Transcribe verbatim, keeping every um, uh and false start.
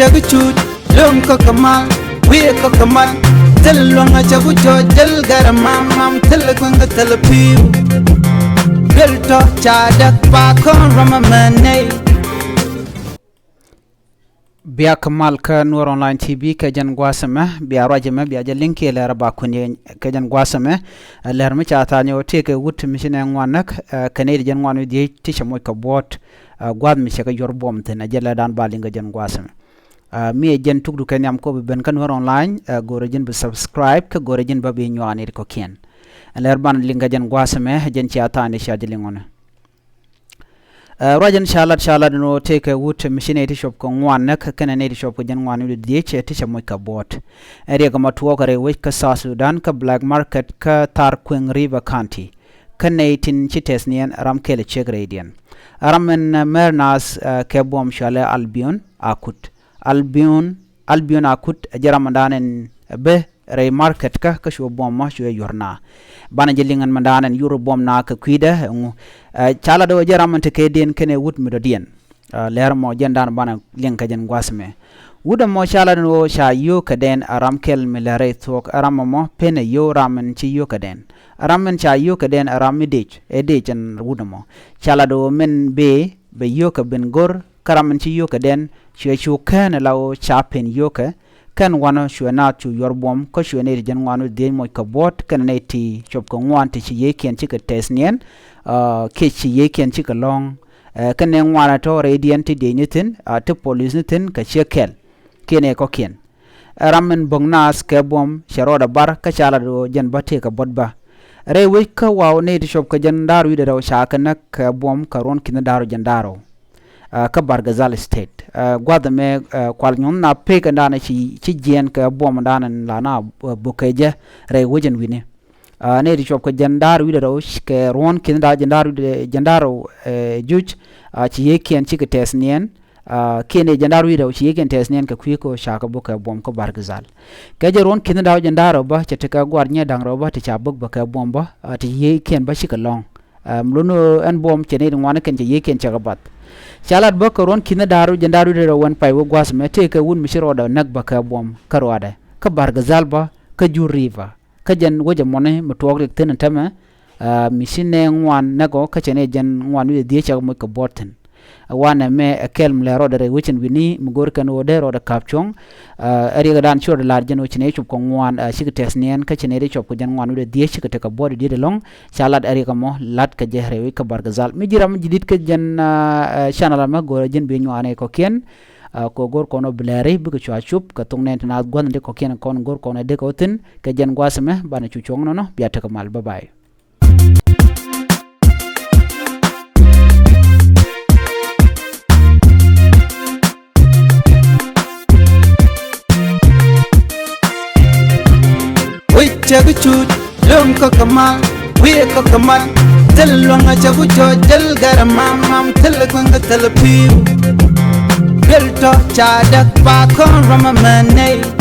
Cɛ bi cuut lo̱ŋ kä kɛ mal, wi̱i̱ kä kɛ mal. Thil luäŋ a cɛ ku cɔɔc, thil gɛr a mam mam, thil kueŋ kä thil pi̱i̱u. Duel tɔ ca däk pa kɔn ram a mɛn nɛy. Bia kɛ mal kä Nuɔr Online T V kɛ jɛn gua̱a̱th ɛmɛ, bia ruac ɛmɛ, bia jɛ liŋ kiɛ lɛr a ba kuɛn yɛ kɛ jɛn gua̱a̱th ɛmɛ. Ɛ lɛr mi ca tha̱a̱ny ɔ tëëkɛ wut mi ci nɛ ŋuan näk, ɛ, kɛ nɛy ti jɛn ŋuan wi̱i̱ dhiec ti cɛ moc kɛ buɔ̱ɔ̱t, ɛ, gua̱a̱th mi cɛ kɛ yuɔr buɔ̱m thi̱n, ɛ jɛ lɛ dan ba liŋ kɛ jɛn gua̱a̱th ɛmɛ. Ɛ, mi ɛ jɛn tukdu kɛ nhiam kɔ bi ben kä Nuɔr Online, ɛ, go̱rɛ ji̱n bi subscribe, kä go̱rɛ ji̱n bä bi nyuan nɛy ti kɔ̱kiɛn. Ɛ lɛr ban liŋ kɛ jɛn gua̱a̱th ɛmɛ, ɛ jɛn cia tha̱a̱ny ti cia jɛ liŋ ɔnɛ. Ɛ, ruac in ca lat, ca lat in ɣöö tëëkɛ wut mi ci nɛy ti cop kɛ ŋuan näk kɛnɛ nɛy ti cop kɛ jɛn ŋuan wi̱i̱ dhiec ti cɛ moc kɛ buɔ̱ɔ̱t. Ɛ riɛk ɛmɔ tuɔɔk rɛy wec kä South Sudan kä Black Market kä Tharkueŋ River County. Kä nɛy tin ci tɛth niɛn ram kɛl ciek rɛydiɛn. Ram in, ɛ, mɛr naath, ɛ, kɛ buɔ̱m cɔalɛ Albion Akut. Albion, Albion Akut ɛ jɛ ram in da̱a̱n in bä rɛy market kä, kä cuɛ buɔ̱m mɔ cuɛ yuɔr naa. Banɛ jɛ liŋ ɛn mɛn da̱a̱n ɛn yur buɔ̱m naa kɛ kui̱dɛ ɛŋu. Ɛ, ca lat ɣöö jɛ ram ɛn te kɛ diɛn kɛnɛ wut mi dɔ̱diɛn. Ɛ, lɛr mɔ jɛn da̱a̱n banɛ liŋ kɛ jɛn gua̱a̱th ɛmɛ. Wut ɛmɔ ca lat ɛn ɣöö ca yio̱o̱kɛ dɛn ɛ ram kɛl mi lɛ rɛy thuɔ̱k, ɛ ram ɛmɔ pen ɛ yio̱o̱ ram ɛn ci yio̱o̱kɛ dɛn. Ɛ ram ɛn ca yio̱o̱kɛ dɛn ɛ ram mi dec, ɛ dec ɛn wut ɛmɔ. Ca lat ɣöö min bëë bɛ yio̱o̱kɛ ben go̱r, kä ram ɛn ci yio̱o̱kɛ dɛn cuɛ cu kään ɛ la ɣöö ca pen yio̱o̱kɛ. Kɛn wanɔ cuɛ naath cu yuɔr buɔ̱m, kä cuɛ nɛy ti jɛn ŋuan wi̱i̱ dhiec moc kɛ buɔ̱ɔ̱t, kɛnɛ nɛy ti cop kɛ ŋuan ti ci yiëëkiɛn cikɛ tɛth niɛn, ɛ, kiɛ ci yiëëkiɛn cikɛ lɔ̱ŋ. Ɛ, kɛnɛ ŋuan ɛ tɔ̱ rɛydiɛn ti diecni thi̱n, ɛ, ti policeni thi̱n kɛ ciek kɛl. Kiɛ nɛy kɔ̱kiɛn. Ɛ ram min bo̱k naath kɛ buɔ̱m cɛ rɔɔdɛ bar kä ca lat ɣöö jɛn bä tëëkɛ buɔ̱t bä. Rɛy wec kä waw nɛy ti cop kɛ jɛn da̱r wi̱cdɛ rɛw ca kɛ näk kɛ buɔ̱m kɛ ruɔ̱n ki̱n da̱r wi̱cdɛ jɛn da̱r rɛw. Ɛ, kä Bahr el Ghazal State. Ɛ, gua̱th ɛmɛ, ɛ, kual nyuɔ̱n na pek ɛn da̱a̱n ci, ci jiɛɛn kɛ buɔ̱m da̱a̱n ɛn la na, ɛ, bukɛ jɛ rɛy wec ɛn wi̱ni. Ɛ, nɛy ti cop kɛ jɛn da̱r wi̱cdɛ rɛw kɛ ruɔ̱n ki̱n da̱r jɛn da̱r wi̱cdɛ jɛn da̱r rɛw, ɛ, juc, ɛ, ci yiëëkiɛn cikɛ tɛth niɛn, ɛ, kiɛ nɛy jɛn da̱r wi̱cdɛ rɛw ci yiëëkiɛn tɛth niɛn kɛ kui̱ kɛ ɣöö ca kɛ bukɛ buɔ̱m kä Bahr el Ghazal. Kɛ jɛ ruɔ̱n ki̱n da̱r jɛn da̱r rɛw bä cɛ tekɛ gua̱r nyɛ da̱ŋ rɛw bä ti ca buk bä kɛ buɔ̱m bä, ɛ, ti yiëëkiɛn bä cikɛ lɔ̱ŋ. Ɛ, mi lon ɣöö ɛn buɔ̱m cɛ nɛy ti ŋuan kɛn cɛ yiëëkiɛn cɛ kɛ bath. Ca lat bä kɛ ruɔ̱n ki̱n da̱r jɛn da̱r wi̱cdɛ rɛw wɛn pay wä gua̱a̱th ɛmɛ tëëkɛ wut mi ci rɔɔdɛ näk bä kɛ buɔ̱m kä ruaadɛ. Kä Bahr el Ghazal bä, kä Jur River. Kä jɛn wec ɛmɔni mi tuɔɔk riɛk thi̱n ɛn täämɛ, ɛ, mi ci nɛ ŋuan näk ɔ kä cɛ nɛ jɛn ŋuan wi̱cdɛ dhiec cɛ kɛ moc kɛ buɔ̱ɔ̱t thi̱n. Ɛ wanɛ mɛ ɛ kɛl mi lɛ rɔɔdɛ rɛy wec ɛn wi̱ni mi go̱o̱r kɛn ɣöö dee rɔɔdɛ ka̱p cuɔ̱ŋ. Ɛ, ɛ riɛk da̱a̱n ci rɔɔdɛ la̱r jɛn ɣöö ci nɛ cop kɛ ŋuan, ɛ, cikɛ tɛth niɛn kä ci nɛ dee cop kɛ jɛn ŋuan wi̱cdɛ dhiec cikɛ tekɛ buɔ̱ɔ̱t diet ɛlɔ̱ŋ. Ca lat ɛ riɛk ɛmɔ lat kɛ jɛ rɛy wec kä Bahr el Ghazal. Mi ji̱ ram mi ji̱ di̱t kä jɛn, ɛ, ɛ, channel ɛmɛ go̱o̱rɛ jɛn bi nyuanɛ kɔ̱kiɛn. Ɛ, kɛ ɣöö go̱o̱r kɔn ɔ bi lɛri bikɛ cua cup kɛ thok nɛn ti naath gua̱th ni ti kɔ̱kiɛn kɔn go̱o̱r kɔn ɛ dee kɛ wä thi̱n kɛ jɛn gua̱a̱th ɛmɛ banɛ cu cuɔ̱ŋ nɔnɔ bia tekɛ mal. Bye bye. Wec cɛ bi cuut lo̱ŋ kä kɛ mal, wi̱i̱ kä kɛ mal. Thil luäŋ a cɛ bi cɔɔc, thil gɛr a mam mam, thil kueŋ kä thil pi̱i̱u. Duel tɔ ca däk pa kɔn ram a mɛn nɛy.